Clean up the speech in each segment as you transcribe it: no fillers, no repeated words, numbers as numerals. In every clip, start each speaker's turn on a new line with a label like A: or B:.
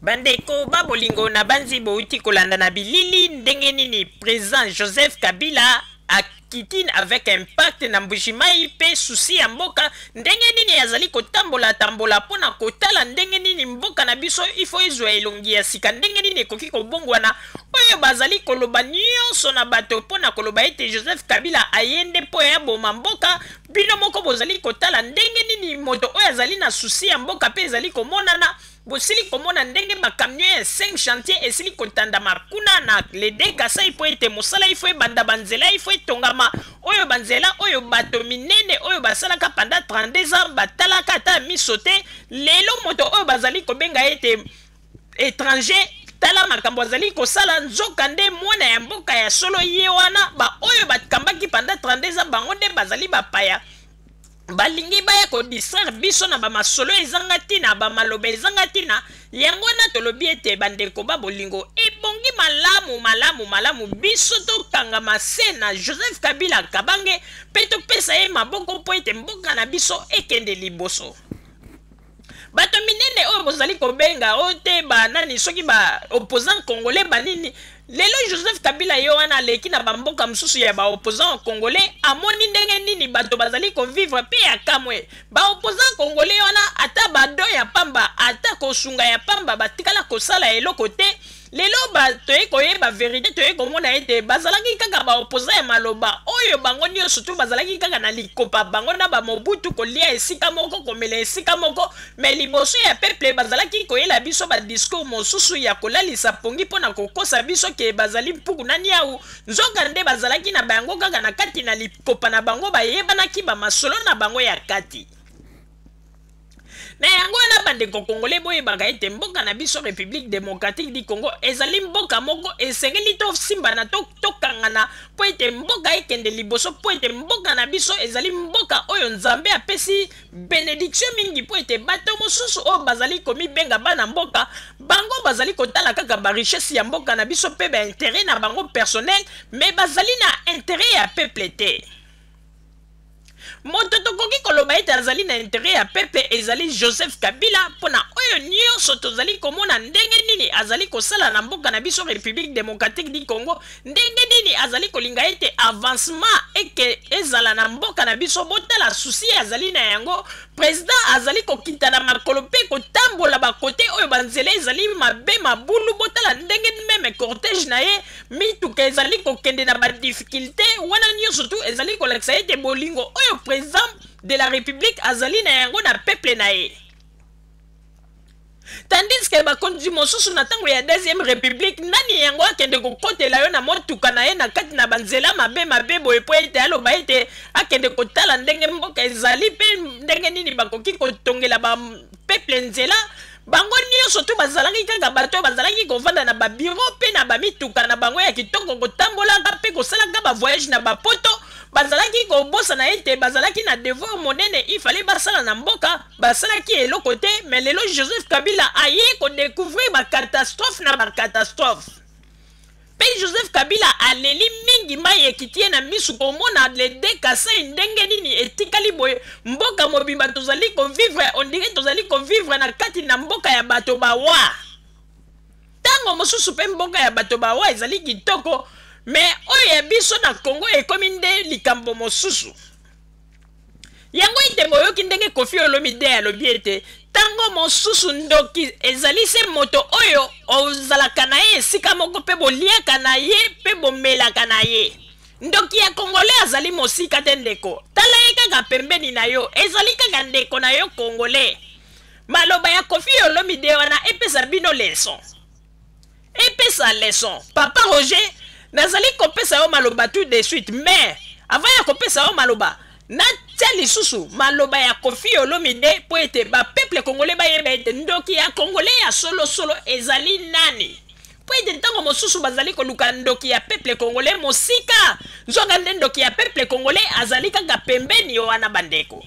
A: Bandeko ba bolingo, nabanzi bouti kolanda na bilili ndenge nini président Joseph Kabila akiti avec impact na Mbujimayi mpe souci ya mboka, ndenge nini azali kotambola tambola mpo na kotala ndenge nini mboka na biso ifo ezwa elongi ya sika, ndenge nini ekoki kobongwana. Oyo bazali koloba nyonso na bato mpo na koloba ete Joseph Kabila aye nde mpo ya boma mboka, bino moko bozali kotala ndenge nini moto oyo azali na souci ya mboka mpe ezali komonana. Bosili komona ndenge ba camion ya 5 chantier esili kotandama kuna na les deux Kasai mpo ete mosala ifo ebanda, banzela ifo etongama. Oyo banzela oyo bato minene oyo basalaka pendant 32 ans batalaka ata miso te. Lelo moto oyo bazali kobenga ete étranger, tala makambo azali kosala, nzoka nde mwana ya mboka ya solo ye wana. Baoyo bakambaki pendant 32 ans, bango nde bazali bapaya, balingi baya kodistraire biso na bamasolo ezanga ntina, bamaloba ezanga ntina. Yango wana tolobi ete, bandeko ba bolingo, ebongi malamu malamu malamu biso tokangama se na Joseph Kabila Kabange mpe topesa ye maboko mpo ete mboka na biso ekende liboso. Bato minene oyo bozali kobenga oyo te banani, soki baopposant congolais banini, lelo Joseph Kabila ye wana aleki na bamboka mosusu ya baopposant congolais, amoni ndenge nini bato bazali kovivre mpe ya kamwe. Baopposant congolais wana, ata badon ya pamba, ata kosunga ya pamba, batikala kosala eloko te. Lelo toye koyeba vérité, toye komona ete bazalaki kaka baopposant ya maloba, oyo bango nyonso tu bazalaki kaka na likopa, bango na bamobutu, kolia esika moko, komela esika moko, mais liboso ya peuple bazalaki koyela biso badiscours mosusu ya kolalisa pongi mpo na kokosa biso ke bazali mpuku na niau. Nzoka nde bazalaki na bango kaka na kati na likopa na bango, bayebanaki bamasolo na bango ya kati. Na yango wana, bandeko congolais, boyebaka ete mboka na biso République démocratique du Congo ezali mboka moko esengeli tosimbana, tokangana mpo ete mboka ekende liboso, mpo ete mboka na biso ezali mboka oyo Nzambe apesi bénédiction mingi, mpo ete bato mosusu oyo bazali komibenga bana mboka, bango bazali kotala kaka barichesse ya mboka na biso mpe baintérêt na bango personnel, mais bazali na intérêt ya peuple te. Moto tokoki koloba ete azali na intérêt ya peuple ezali Joseph Kabila, mpona oyo nyonso tozali komona ndenge nini azali kosala na mboka na biso République démocratique du Congo, ndenge nini azali kolinga ete avancement eke ezala na mboka na biso. Botala souci azali na yango. Président azali kokita na makolo mpe kotambola bakote oyo banzela ezali mabe, mabulu. Botala ndenge même cortège na ye, mituka ezali kokende na badifficulté wana nyonso tu ezali kolakisa ete bolingo oyo président de la République azali na yango na peuple na ye. Tandis ke bakonzi mosusu na ntango ya deuxième République, nani yango akende kokotela yo na motuka na ye na kati na banzela mabe mabe boye mpo ete aloba ete akende kotala ndenge mboka ezali mpe ndenge nini bakoki kotongela bapeuple nzela? Bango nyonso tu bazalaki kaka bato oyo bazalaki kovanda na babiro mpe na bamituka na bango ya kitoko, kotambolaka mpe kosalaka bavoyage na bapoto. Bazalaki kobosana ete bazalaki na devoir monene ifale basala na mboka, basalaki eloko te. Mais lelo Joseph Kabila aye kodécouvrir bacatastrophe na bacatastrophe, mpe Joseph Kabila aleli mingi, mai ekiti ye na misu komona les deux Kasai ndenge nini etikali boye. Mboka mobimba tozali kovivre, on dirait tozali kovivre na kati na mboka ya bato bawa. Ntango mosusu mpe mboka ya bato bawa ezali kitoko, mais oyo ya biso na Congo ekomi nde likambo mosusu. Yango ete boyoki ndenge Koffi Olomide alobi ete ntango mosusu ndoki ezali se moto oyo ozalaka na ye esika moko mpe boliaka na ye mpe bomelaka na ye. Ndoki ya congolais azali mosika te. Ndeko, tala ye kaka pembeni na yo, ezali kaka ndeko na yo congolais. Maloba ya Koffi Olomide wana epesa bino leçon, epesa leçon. Papa Roger, nazali kopesa yo maloba tout de suite, mais avant ya kopesa yo maloba, natia lisusu maloba ya Koffi Olomide mpo ete bapeuple congolais bayeba ete ndoki ya congolais ya solosolo ezali nani, mpo ete ntango mosusu bazali koluka ndoki ya peuple congolais mosika, nzoka nde ndoki ya peuple congolais azali kaka pembeni wana. Bandeko,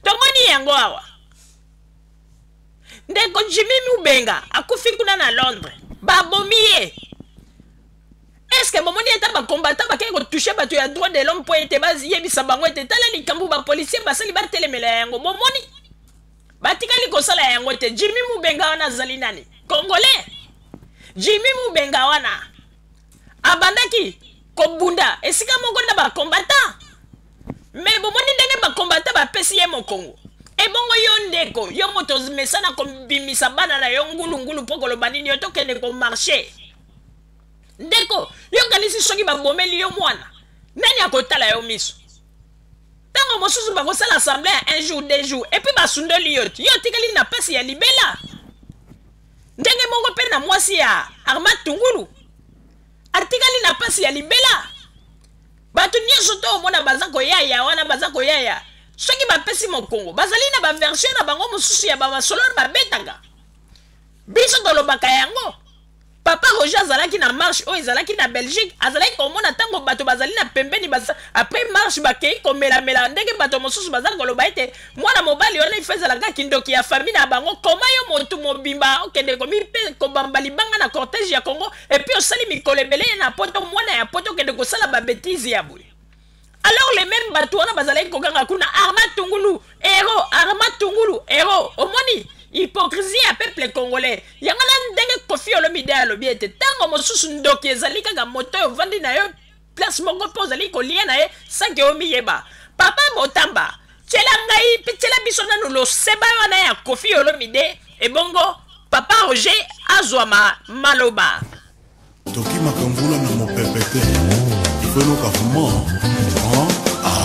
A: tomoni yango awa. Ndeko Jimmy Mubenga akufi kuna na Londres, babomi ye. Est-ce bomoni ata bacombattant bakei kotoucher bato ya droit de l'homme mpo ete bayebisa bango ete tala likambo bapolicier basali, batelemela yango? Bomoni batikali. kosala yango te. Jimmy Mubenga wana azali nani? Congolais. Jimmy Mubenga wana abandaki kobunda esika moko na ba combattant, mais bomoni ndenge ba combattant bapesi ye mokongo. Ebongo yo ndeko, yo moto mesana kobimisa bana na yo ngulungulu mpo koloba nini? Yo tokende komarcher. Ndeko, yo kanisi soki babomeli yo mwana, nani akotala yo miso? Ntango mosusu bakosala assemblée ya un jour, 2 jours, et puis basundoli yo. Yo otikali na pasi ya libela. Ndenge moko mpe na mwasi ya Armand Tungulu, atikali na pasi ya libela. Bato nyonso to omona baza koyaya wana, baza koyaya soki bapesi mokongo, bazali na baversion na bango mosusu ya bamasolo babetaka. Biso tolobaka yango. Papa Roger azalaki na marche oyo ezalaki na Belgique, azalaki komona ntango bato bazali na pembeni, après marche bakei komelamela, ndenge bato mosusu baza koloba ete mwana mobali wana ifo ezalaka kindoki ya famille na bango. Koma yo motu mobimba okende kobamba libanga na cortège ya Congo, et puis osali mikolo ebele na Poto, mwana ya Poto, okende kosala babêtises ya boye. Alors les mêmes bato wana bazalaki kokanga kuna Armand Tungulu héros, Armand Tungulu héros. Omoni hypocrisie ya peuple congolais? Yango na ndenge Koffi Olomide alobi ete ntango mosusu ndoki ezali kaka moto oyo ovandi na yo place moko mpe ozali kolia na ye sanke omiyeba. Papa Motamba, tiela ngai mpe tiela biso nanu loseba wana ya Koffi Olomide, ebongo papa Roger azwa maloba.
B: Tokimaka mvula na mopepe te, ifo eloka vraimen.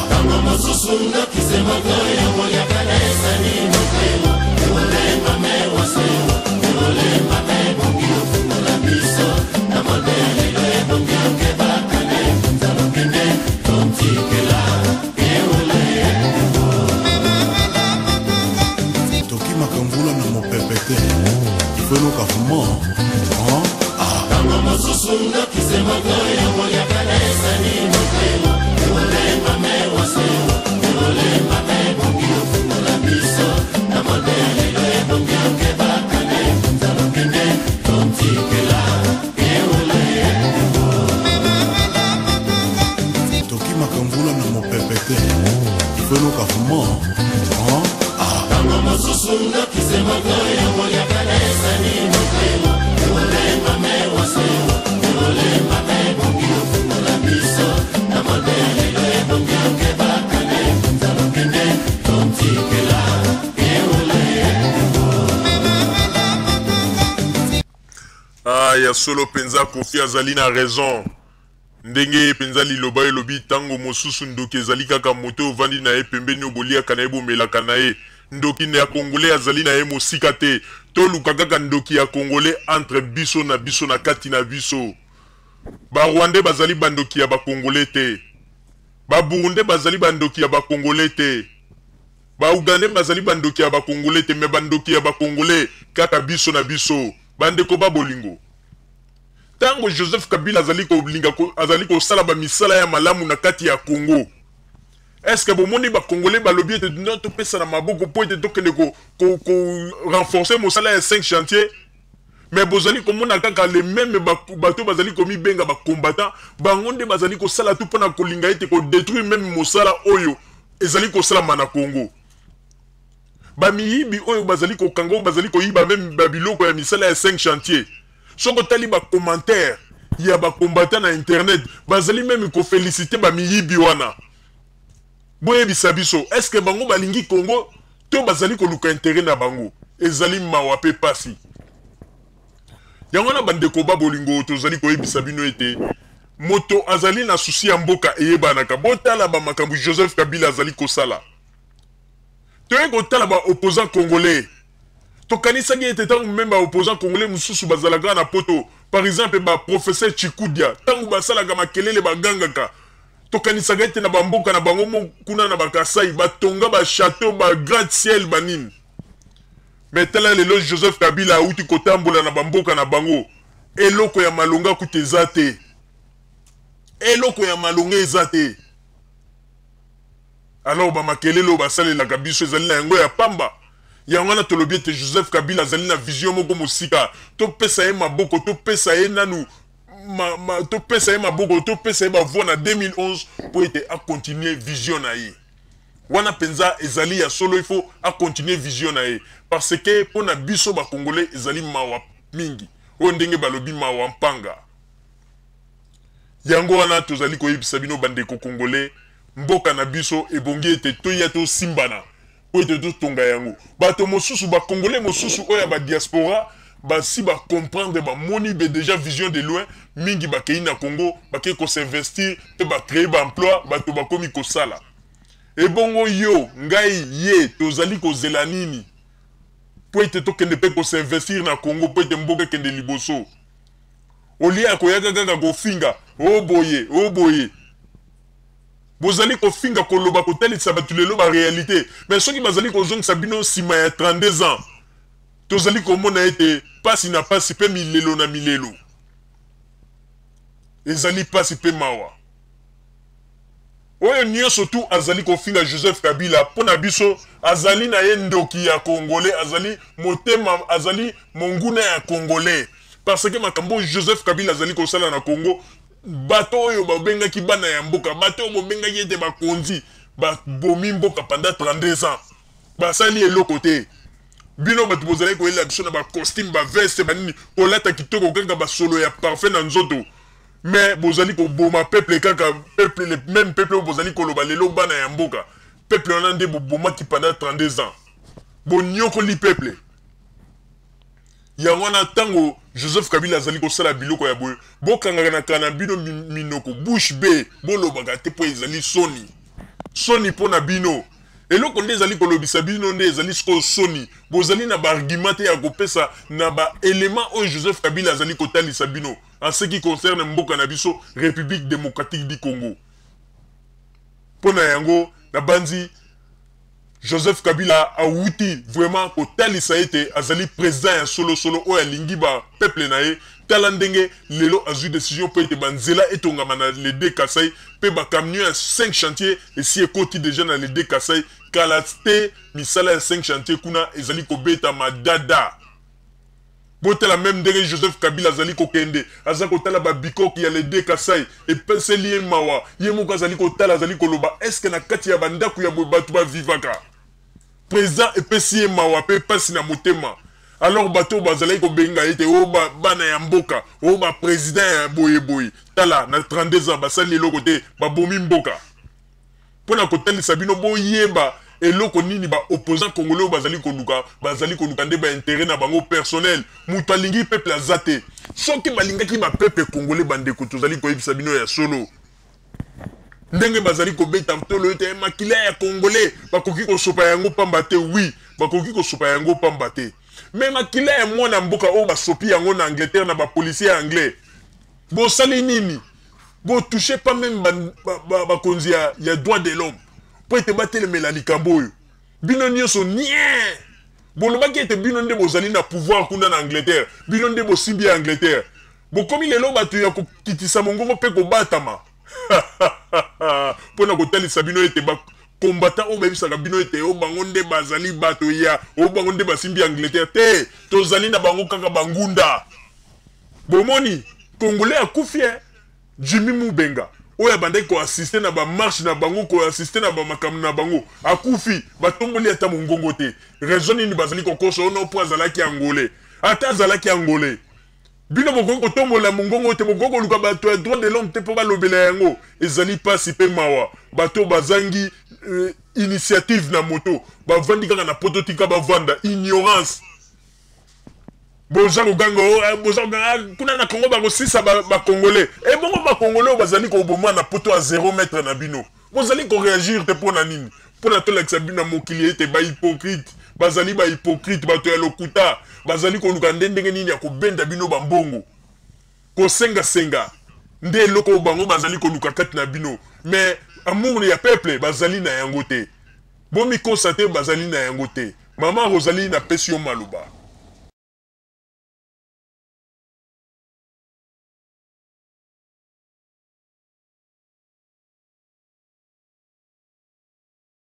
C: Ntango mosusu ndokise moto yongoliaka na esani motema eolema me wasewa eolema me bongi ofungola biso na monde ya lelo, ebongi okebaka ne nzalokende tontikela ewele.
B: Tokimaka mvula na mopepe te, ifo eloka vraimen.
C: Ntango mosusu ndokise moto yongoliaka na esani motema eolema me wasewa eolema me bongi ofungola biso na monde ya lelo, ebongi okebaka ne nzalokende tontikela ewele.
B: Tokimaka mvula na mopepe te, ifo eloka vraimen.
C: Ntango mosusu ndokise moto yongoliaka na esani motema eolema me wasewa eolema me bongi ofungola biso na monde ya lelo, ebongi okebaka ne nzalokende tontikela ewele.
D: Ah, ya solo mpenza, Koffi azali na raison. Ndenge mpenza liloba elobi, ntango mosusu ndoki ezali kaka moto ovandi na ye pembeni, oyo boliaka na ye, bomelaka na ye. Ndoki ya Congolais azali na ye mosika te. Toluka kaka ndoki ya Congolais entre biso na biso, na kati na biso. Barwandais bazali bandoki ya Bacongolais te, Baburundais bazali bandoki ya Bacongolais te, Baugandais bazali bandoki ya Bacongolais te, mais bandoki ya Bacongolais kaka biso na biso. Bandeko ba bolingo, ntango Joseph Kabila azali kolinga, azali kosala bamisala ya malamu na kati ya Congo, est ce que bomoni Bacongolais balobi ete no, topesa na maboko mpo ete tokende korenforcer mosala ya 5 chantier? Mais bozali komona kaka le même bato bazali komibenga bacombattant, bango nde bazali kosala tu mpona kolinga ete kodétruire même mosala oyo ezali kosalama na Congo. Bamiyibi oyo bazali kokanga, oyo bazali koyiba même babiloko ya misala ya 5 chantier, soki otali bacommentaire ya bacombattant na internet, bazali même koféliciter bamiyibi wana. Boyebisa biso, est ce que bango balingi Congo to bazali koluka intérêt na bango? Ezali mawa mpe pasi. Yango wana, bandeko ba bolingo, tozali koyebisa bino ete moto azali na souci ya mboka eyebanaka. Botala bamakambo Joseph Kabila azali kosala. Toyei kotala baopposant congolais, tokanisaki ete ntango même baopposant congolais mosusu bazalaka na Poto, par exemple baprofesseur Chikudia, ntango basalaka makelele, bagangaka, tokanisaka ete na bamboka na bango kuna na Bakasai batonga bachâteau, bagratte-ciel, banini. Mais tala lelo, Joseph Kabila auti kotambola na bamboka na bango, eloko ya malonga kuta eza te, eloko ya malonga eza te. Alors bamakelele oyo basalelaka biso ezali na yango ya pamba. Yango wana tolobi ete Joseph Kabila azali na vision moko mosika. Topesa ye maboko, topesa ye nanu topesa ye maboko, topesa ye bavoix na 2011 mpo ete acontinue vision na ye. Wana mpenza ezali ya solo, il faut acontinue vision na ye, parce que mpo na biso bacongolais ezali mawa mingi. Oyo ndenge balobi mawa mpanga. Yango wana tozali koyebisa bino, bandeko congolais, mboka na biso ebongi ete toya tosimbana po ete totonga yango. Bato mosusu, bacongolais mosusu oyo ya badiaspora, basi bacomprendre, bamoni be déjà vision de loin. Mingi bakei na Congo, bakei kos'investir mpe bacréer baemploi, bato bakomi kosala. Ebongo yo, ngai, ye, tozali kozela nini po ete tokende mpe kos'investir na Congo, po ete mboka ekende liboso? Olia ya koyaka kaka kofinga, o boye, o boye, bozali kofinga, koloba, kotalisa bato lelo baréalité. Mais soki bazali kozongisa bino nsima ya 32 ans, tozali komona ete pasi na pasi mpe milelo na milelo, ezali pasi mpe mawa. Oyo nyonso tu azali kofinga Joseph Kabila, mpo na biso azali na ye ndoki ya congolais, azali motema, azali monguna ya congolais, parce que makambo Joseph Kabila azali kosala na Congo, bato oyo babengaki bana ya mboka, bato oyo bobengaki ete bakonzi, babomi mboka pendant 32 ans, basali eloko te. Bino bato bozalaki koyela biso na bacostume, baveste, banini, kolata kitoko, kaka basolo ya parfum na nzoto, mais bozali koboma peuple kaka peuple, le même peuple oyo bozali koloba lelo bana ya mboka. Peuple wana nde bobomaki pendant 32 ans, bonyokoli peuple. Yango wana, ntango Joseph Kabila azali kosala biloko ya boye, bokangaka na kaka na bino minoko, bouche bée, bolobaka te, mpo ezali soni, soni mpo na bino. Eloko nde ezali kolobisa bino nde ezali sikoyo soni. Bozali na baargument te ya kopesa na baélément oyo Joseph Kabila azali kotalisa bino en ce qui concerne mboka na biso, République démocratique du Congo. Mpo na yango, nabanzi Joseph Kabila awuti vraiment kotalisa ete azali président ya solosolo oyo alingi bapeuple na ye. Tala ndenge lelo azwi décision mpo ete banzela etongama na les deux Kasai, mpe bacamion ya 5 chantier esi ekoti déjà na les deux Kasai. Kala te, misala ya 5 chantier kuna ezali kobetama dada. Botala même ndenge Joseph Kabila azali kokende, aza kotala babikoki ya les deux Kasai, epeseli ye mawa. Ye moko azali kotala, azali koloba: "Est-ce na kati ya bandako ya boye bato bavivaka?" Président epesi ye mawa mpe mpasi na motema. Alors bato oyo bazalaki kobenga ye te oyo bana ya mboka, oyo baprésident ya boyeboye, tala, na 32 ans basali eloko te, babomi mboka. Mpo na kotalisa bino, boyeba eloko nini baopposant congolais oyo bazali koluka. Bazali koluka nde baintérêt na bango personnel. Moto alingi peuple aza te. Soki balingaki bapeuple congolais, bandeko, tozali koyebisa bino ya solo, ndenge bazali kobeta ntolo ete makila ya congolais bakoki kosopa yango pamba te, oui, bakoki kosopa yango pamba te. Mais makila ya mwana mboka oyo basopi yango na Angleterre na bapolisier ya anglais, bosali nini? Botouche pas même bakonzi ya droit de l'homme mpo ete batelemela likambo oyo. Bino nyonso nie bolobaki ete bino nde bozali na pouvoir kuna na Angleterre, bino nde bosimbi ya Angleterre. Bokomi lelo bato ya kokitisa mongongo mpe kobatama mpo na kotalisa bino ete bakombata oyo bayebisaka bino ete oyo bango nde bazali bato ya oyo bango nde basimbi Angleterre te, tozali na bango kaka bangunda. Bomoni congolais akufi, Jimmy Mubenga, oyo abandaki koassiste na bamarche na bango, koassiste na bamakambo na bango, akufi, batomboli ata mongongo te. Raison nini bazali kokosa ono? Mpo azalaki angolais. Ata azalaki angolais, bino bokoki kotombola mongongo te, bokoki koluka bato ya droit de l'homme te mpo balobela yango. Ezali mpasi mpe mawa. Bato bazangi initiative na moto, bavandi kaka na poto, tika bavanda, ignorance. Boza koganga, oh, boza koganga, ah, kuna na Congo bakosisa bacongolais. Ebongo bacongolais oyo bazali koboma na poto ya 0 mètre na bino, bozali koréagir te mpo na nini? Mpo na tolakisa bino na mokili ete bahypocrite bazali, bahypocrite, bato ya lokuta, bazali koluka nde ndenge nini ya kobenda bino bambongo, kosengasenga nde eloko oyo bango bazali koluka kati na bino. Mais amour ya peuple bazali na yango te. Bomikosa te, bazali na yango te. Mama Rosalie, napesi yo maloba.